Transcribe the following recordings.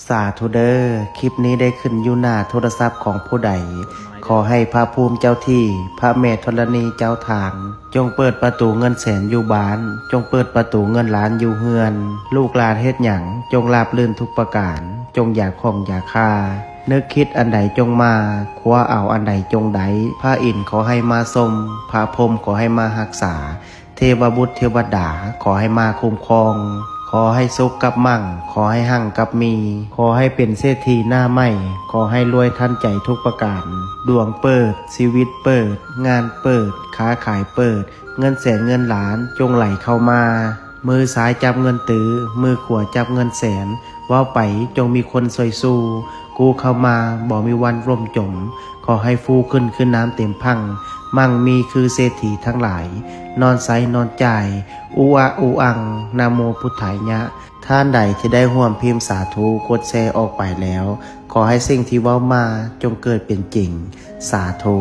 ສາທຸເດີ ຄລິບນີ້ໄດ້ຂຶ້ນຢູ່ໜ້າໂທລະສັບຂອງຜູ້ໃດ. ຂໍໃຫ້ພະພູມເຈົ້າທີ່, ພະແມ່ທໍລະນີເຈົ້າທາງ ຈົ່ງເປີດປະຕູເງິນແສນຢູ່ບ້ານ, ຈົ່ງເປີດປະຕູເງິນລ້ານຢູ່ເຮືອນ. ລູກຫຼານເຮັດຫຍັງ ຈົ່ງລາບລື່ນທຸກປະການ, ຈົ່ງຢ່າຂ້ອງຢ່າຄາ. ນຶກຄິດອັນໃດຈົ່ງມາ, ຄວ້າເອົາອັນໃດຈົ່ງໄດ້. ພະອິນຂໍໃຫ້ມາຊົມ, ພະພົມຂໍໃຫ້ມາຮັກສາ. ເທວະບຸດເທວະດາ ຂໍໃຫ້ມາຄຸ້ມຄອງ, ຂໍໃຫ້ສຸກກັບມັ່ງ, ຂໍໃຫ້ຮັ່ງກັບມີ, ຂໍໃຫ້ເປັນເສດຖີໜ້າໃໝ່, ຂໍໃຫ້ລວຍທັນໃຈທຸກປະການ. ດວງເປີດ, ຊີວິດເປີດ, ງານເປີດ, ຄ້າຂາຍເປີດ, ເງິນແສນເງິນລ້ານຈົ່ງໄຫຼເຂົ້າມາ. ມືຊ້າຍຈັບເງິນຕື້, ມືຂວາຈັບເງິນແສນ, ເວົ້າໄປຈົ່ງມີຄົນຊ່ວຍສູ້, ກູ້ເຂົ້າມາບໍ່ມີວັນລົ້ມຈົມ. ຂໍໃຫ້ຟູຂຶ້ນຄືນ້ຳເຕັມພັ່ງ, ມັ່ງມີຄືເສດຖີທັງຫຼາຍ, ນອນໃຊ້ນອນຈ່າຍ, ອຸອະອຸອັງ, ນະໂມພຸດທາຍະ. ທ່ານໃດທີ່ໄດ້ຮ່ວມພິມສາທຸ ກົດແຊອອກໄປແລ້ວ, ຂໍໃຫ້ສິ່ງທີ່ເວົ້າມາຈົ່ງເກີດເປັນຈິງ. ສາທຸ.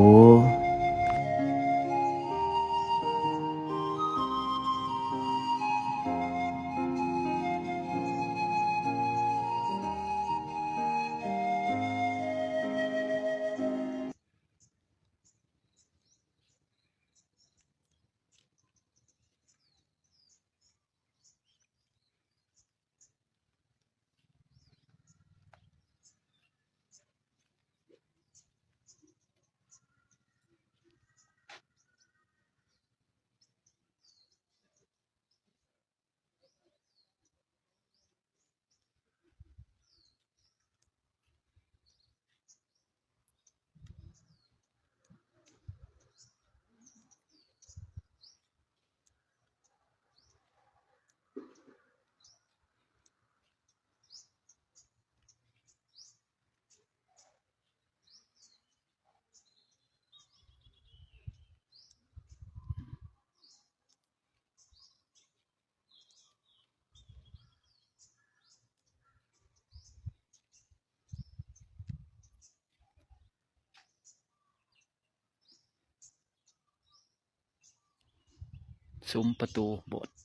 ສຸມປະຕູໂບດ.